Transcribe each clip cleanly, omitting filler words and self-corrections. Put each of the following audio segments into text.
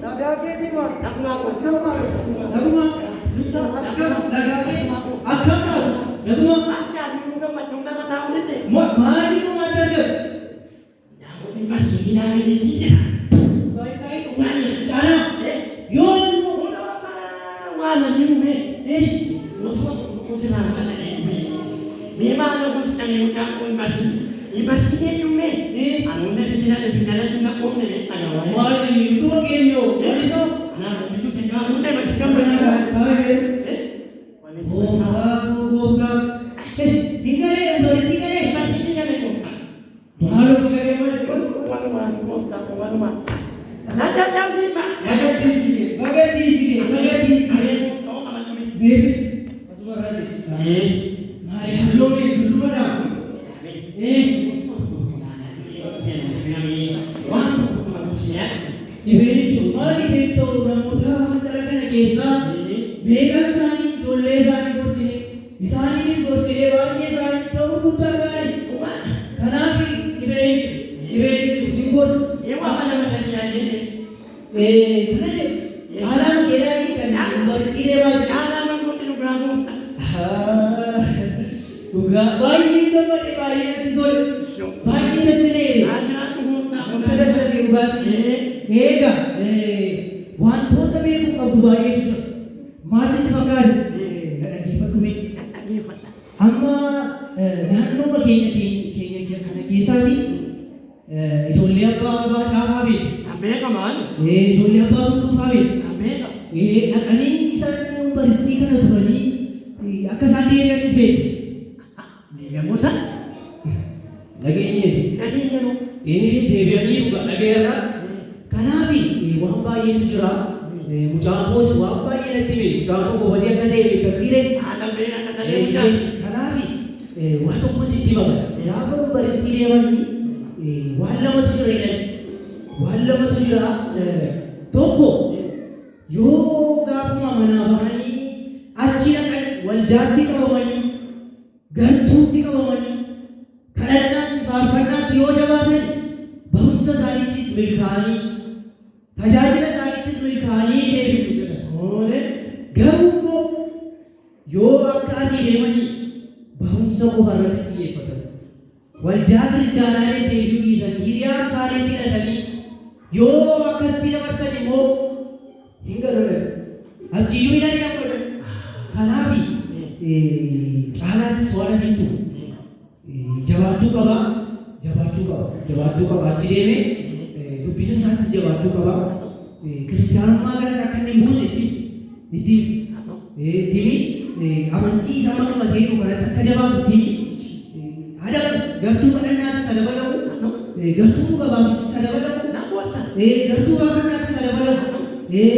Nagaa keetii maal? Nagumaa koo. Akkam maal? Naguma. Akkam nagaa kee? Akkam maal? Naguma. Akka nu gammachuu nama taa'u miti. Maali nu maal argatu? Namoonni barsiisii naannoo jira. Caalaa. Yoo immoo. Waan ani uume. Osoo kuusinaa mana dheedhee. Mee maal gosa mucaan kun barsiisii. Barsiisee dhume. Ani hunda jira jala jala qoomne beekama. Maali dhuma keenyoo? Walisoo. Anaaf bisu singaa hunda bakka gammachuu. Gooftaa gooftaa. Hin galee yuunivarsiitii galee. Barsiisii galee gooftaa. Maaloo galee maali? Walumaa gooftaa walumaa. Nadadhabsiima. Bagatiisige bagatiisige bagatiisige. Beekus asuma irraa teessu. Maali halloomee dudduubadhaa? Dhibeen jechuun maali beekta'u namoota mandara kana keessaa beekan isaanii ijoollee isaanii gorsine isaaniinis gorsine baay'ee isaanii ta'uu guddaa gaarii. Kanaaf dhibeen dhibeen jechuun sin gorsa. Kana jedhu caalaan keedhaa kan yuunivarsiitii deemaa jiru. Dhugaa baay'ee gammade baay'ee natti tole. Baay'ee natti ta'e. Wanta dasanii dhugaatii. Egaa wantoota beekuu qabdu baay'eetu jira. Maal sitti fakkaate? Na dhaggeeffadhu mee. Amma naannooma keenya keenya kana keessaati ijoollee abbaa baacaa beeku. Ijoollee abbaa tulluu beeku. Dhaqanii isaan yuunivarsiitii kana turanii akka isaan deebi'anis beeku. Dhageenyeeti. Deebi'anii dhugaa dhageerra. Kanaaf waan baay'eetu jira. Mucaan koos waan baay'ee natti hime. Mucaan koo gobazii akka ta'e beekamtiire. Kanaaf waan tokko sitti himama. Gaafa yuunivarsiitii deemanii waan lamatu jira jedhan. Waan lamatu jira. Tokko yoo gaafuma manaa bahanii achi dhaqan waldaatti qabamanii gartuutti qabamanii kadhannaatti faarfannaatti yoo jabaatan barumsa isaaniittis milkaa'anii tajaajila isaaniittis milkaa'anii deebi'u jedhan. Garuu immoo yoo akka asii deemanii barumsa qofa irratti xiyyeeffatan waldaa kiristaanaa deddeebi'uu dhiisan hiriyaa kaaneetti hidhatanii yoo akkasitti dabarsan immoo hin galu. Achiyyuu hin ari'amu jedhan. Kanaaf caalaattis waan ati jabaachuu qaba. Jabaachuu qaba. Jabaachuu qaba. Achi deemee dubbisa isaattis jabaachuu qaba. Kiristaanummaa kanas akka inni hin buuse itti itti itti amantii isaa qabatee jiru kanatti akka jabaatu itti adabu gartuu kadhannaatti isa dabalamu gartuu dhuga baasutti isa dabalamu gartuu waaqannaatti isa dabalamu mee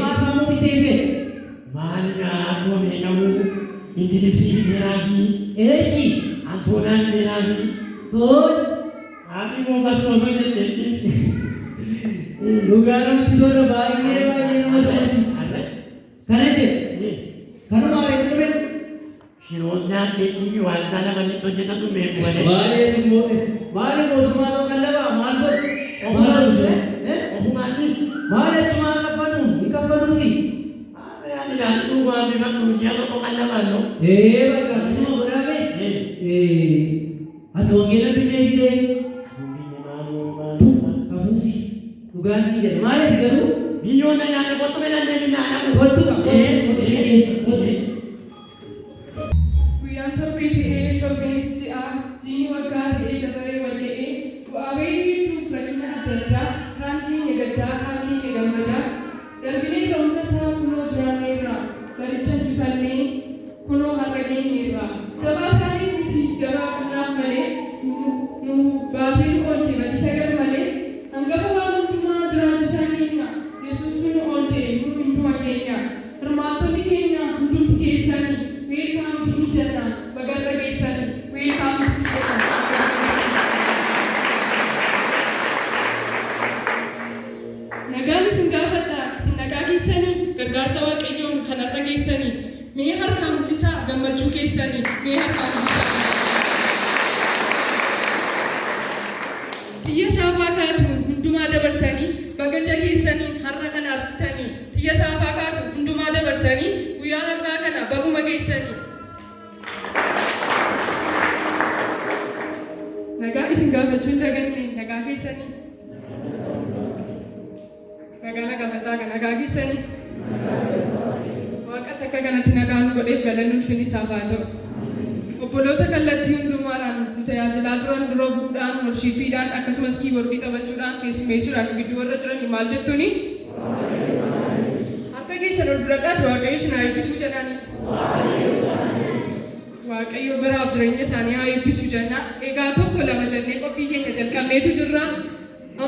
maal faamuu bitee fedhe? Maal akkuma beekamu ingilifsii biteeraafi Eeshi ansoonaan biteeraafi tol haati koo barsoota jetteetti. Dhugaa namatti tola baay'ee baay'ee nama gammachiisa. Kana jedhe kanuma areeffame Shiroon nyaadheetti waan isaa lamanitti hojjetatu beeku malee. Baay'ee immoo maali mootummaa tokko lama maal godhu? Maal godhu? Ofumaatti. Maal achumaan kaffaluu? Hin kaffaluufi. Ani ilaallu waan bifatu ji'a tokko kan lamaan no. Ee bakka akkasuma godhame. Ati wangeela binnee jiree safuusi dhugaasii jedhe maal ati garuu Biyyoon na nyaanne kottu melannee ni nyaanna. kottu qaba kottu si keessa kottu. Guyyaan torbee ta'ee torbeenis ji'a, jiini waggaa ta'ee dabaree wal ga'ee, bu'aa bayii hedduuf rakkina adda addaa, kaan keenya gaddaa, kaan keenya gammadaa, darbineerra hunda isaa kunoo jiraanneerra, baricha injifannee kunoo har'a geenyeerra. Jabaa taaneef miti jabaa qabnaaf malee, nu baatee nu oolche badiisa gar malee, hangafa waan hundumaa jiraachisaa keenya, Yesuus nu oolche nu hunduma keenya. Hirmaattonni keenya hundumti keessanii welcome isinii jenna bagarra geessanii welcome isinii jenna bagarra geessanii. Nagaan isin gaafadha isin nagaa keessanii gargaarsa Waaqayyoon kan har'a geessanii mee harkaan mul'isaa gammachuu keessanii mee harkaan mul'isaa. Xiyya saafaa kaatu hundumaa dabartanii baga Baga ija keessaniin har'a kana argitanii xiyya saafaa kaatu hundumaa dabartanii guyyaa har'aa kana baguma geessanii. Nagaa isin gaafachuu hin daganne nagaa keessanii. Nagaa nagaa fadhaa kan nagaa keessanii. Waaqas akka kanatti nagaa nu godheef galanni ulfinni isaaf haa ta'u. Obboloota kallattii hundumaadhaan nu tajaajilaa turan dura bu'uudhaan, worshipiidhaan, akkasumas keyboardii taphachuudhaan, keessummeessuudhaan nu gidduu warra jiranii maal jettuuni? Harka keessan ol fudhadhaati Waaqayyo isin haa eebbisuu jedhaani. Waaqayyo baraaf jireenya isaanii haa eebbisu jenna. Egaa tokko lama jennee qophii keenya jalqabneetu jirra.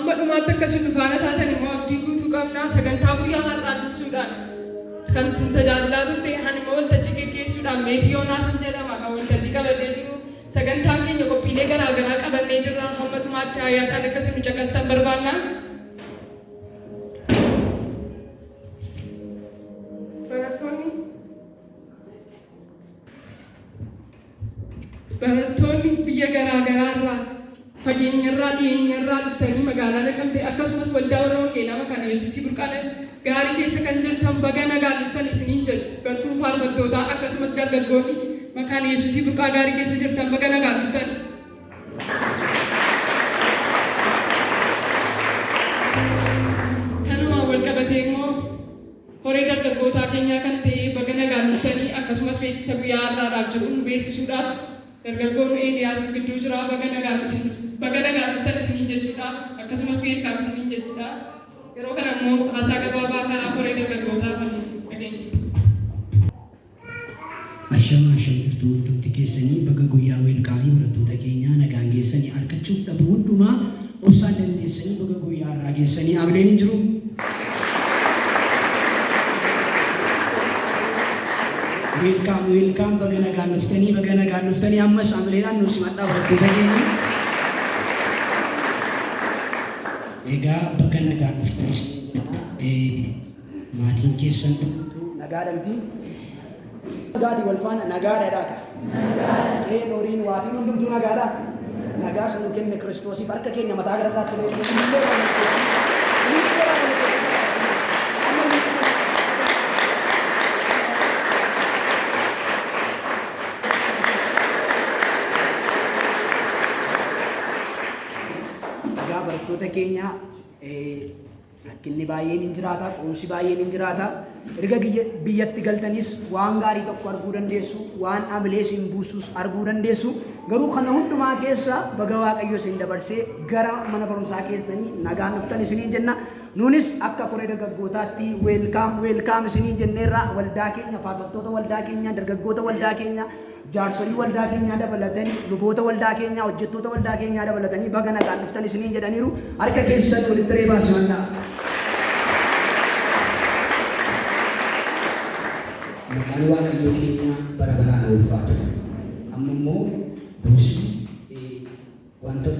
Amma dhumaatti akka isin nu faana taatan immoo abdii guutuu qabna. Sagantaa guyyaa har'aa dursuudhaan kan isin tajaajilaa turte ani immoo waltajjii geggeessuudhaan Meetii Yoonaas jedhama kan waltajjii qabadhee jiru. Sagantaan keenya qophiilee garaa garaa qabannee jirra. Hamma dhumaatti hayyaataan akka isin nu caqastan barbaanna. Barattoonni Barattoonni biyya garaa garaa irraa fageenyarraa dhiyeenyarraa dhuftanii magaalaa Naqamtee akkasumas waldaa warra wangeelaa makaana Yesuusii burqaa gaarii keessa kan jirtan baga nagaan dhuftan isiniin jedhu gartuun faarfattootaa akkasumas dargaggoonni makaana Yesuusii burqaa gaarii keessa jirtan baga nagaan dhuftan. Kanumaan wal qabatee immoo koree dargaggootaa keenyaa kan ta'e baga nagaan dhuftanii akkasumas beeksisa guyyaa har'aadhaaf jiru nu beeksisuudhaaf dargaggoonni Eeliyaas nu gidduu jira baga nagaan isin baga nagaan dhuftan isiniin jechuudhaaf akkasumas welcome isiniin jechuudha. Yeroo kana immoo haasaa gabaabaa karaa koree dargaggootaa waliin dhageenya. Ashama asham jirtu hundumti keessanii baga guyyaa welcome barattoota keenyaa nagaan geessanii argachuuf dhabu hundumaa obsaan dandeessanii baga guyyaa har'aa geessanii amileen hin jiru. Welcome, welcome, baga nagaan dhuftanii, baga nagaan dhuftanii. Ammas amileedhaan nu simadhaa barattoota keenya. Egaa bakka nagaan dhuftanis maatiin keessan hundumtuu nagaadha miti? Nagaatii wal faana nagaadha dhaata. Qe'een horiin waatiin hundumtuu nagaadha. Nagaa sanuu kenne Kiristoosiif harka keenya mataa gararraatti illee. Egaa barattoota keenya, rakkinni baay'een hin jiraata, qorumsi baay'een hin jiraata. Erga biyyatti galtanis waan gaarii tokko arguu dandeessu, waan amilee isin buusus arguu dandeessu. Garuu kana hundumaa keessa baga Waaqayyo isin dabarsee gara mana barumsaa keessanii nagaan dhuftan isiniin jenna. Nuunis akka koree dargaggootaatti welcome, welcome isiniin jenneerra. Waldaa keenya, faarfattoota waldaa keenya, dargaggoota waldaa keenya, jaarsolii waldaa keenyaa dabalatanii, luboota waldaa keenyaa, hojjettoota waldaa keenyaa dabalatanii baga nagaan dhuftan isiniin jedhaniiru. Harka keessan walitti reebaa simannaa. Maqaan Waaqayyoo keenya bara baraan ulfaatu. Amma immoo buusii wantoota